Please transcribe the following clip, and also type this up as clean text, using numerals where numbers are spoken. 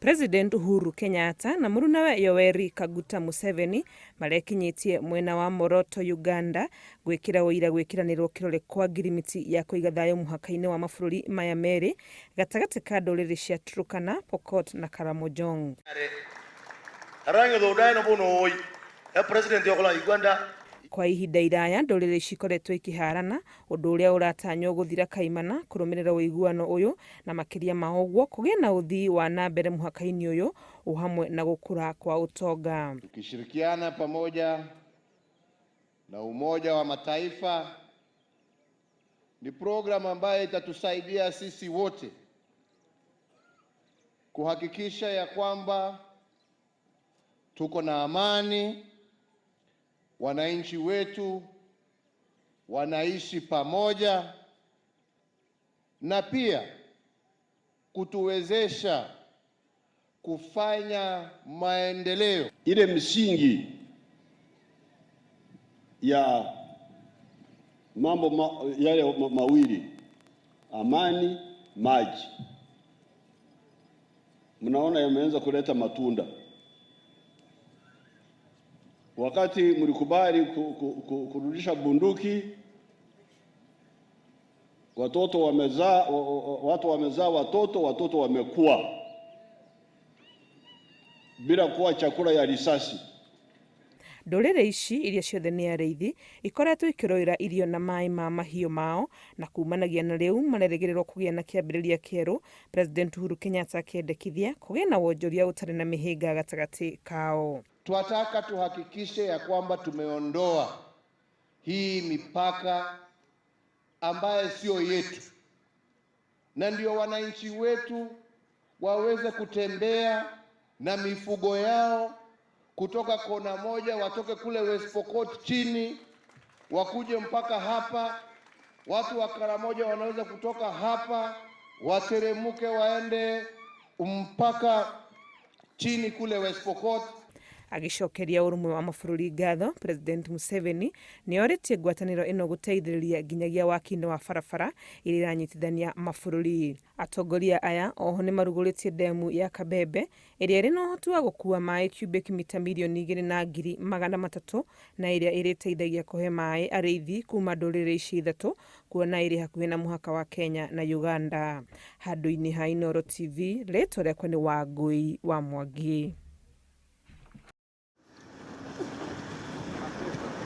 President Uhuru Kenyatta na mũrunawe Yoweri Kaguta Museveni marekinyĩtie mwena wa Moroto Uganda gwĩkĩra ũira gwĩkĩranĩrwo kĩrore kwa ngirimiti ya kũiga thayũ mũhaka-inĩ wa mabũrũri maya merĩ gatagatĩ ka ndũrĩrĩ cia Turkana, Pokot na Karamojong. Kwa ihinda iraya ndũrĩrĩ ici ikoretwo ikĩharana, ũndũ ũrĩa ũratanywo gũthira kaimana kũrũmĩrĩra ũiguano ũyũ na makĩria ma ũguo kũgĩe na ũthii wa na mbere mũhaka-inĩ ũyũ o hamwe na gũkũra kwa ũtonga. Tukishirikiana pamoja na Umoja wa Mataifa ni programu ambayo itatusaidia sisi wote kuhakikisha ya kwamba tuko na amani, wananchi wetu wanaishi pamoja na pia kutuwezesha kufanya maendeleo. Ile msingi ya mambo yale mawili, amani, maji, mnaona yameanza kuleta matunda. Wakati mlikubali kurudisha bunduki, watoto wamezaa, watu wamezaa watoto, watoto wamekuwa bila kuwa chakula ya risasi. Ndũrĩrĩ ici iria ciothe nĩ arĩithi ikoretwo ikĩrũĩra irio na maĩ ma mahiũ mao na kumanagia na rĩu marerĩgĩrĩrwo kũgĩa na kĩambĩrĩria kĩerũ President Uhuru Kenyatta akĩendekithia kũgĩe na wonjoria ũtarĩ na mĩhĩnga gatagatĩ kao. Twataka tuhakikishe ya kwamba tumeondoa hii mipaka ambayo sio yetu, na ndio wananchi wetu waweze kutembea na mifugo yao kutoka kona moja, watoke kule West Pokot chini wakuje mpaka hapa. Watu wa Karamoja wanaweza kutoka hapa wateremuke waende mpaka chini kule West Pokot. Agĩcokeria ũrũmwe wa mabũrũri ngatho, President Museveni nĩ orĩtie ngwatanĩro ĩno gũteithĩrĩria nginyagia waki-inĩ wa barabara iria iranyitithania mabũrũri. Atongoria aya oho nĩmarugũrĩtie ndemu ya Kabembe ĩrĩa ĩrĩ na ũhoti wa gũkua maĩ cubic mita mirioni 2,300 na ĩrĩa ĩrĩteithagia kũhe maĩ arĩithi kuma ndũrĩrĩ ici ithatũ kuona ĩrĩ hakuhĩ na mũhaka wa Kenya na Uganda. Handũ-inĩ ha Inooro TV, rĩtwa rĩakwa nĩ Wangũi wa Mwangi.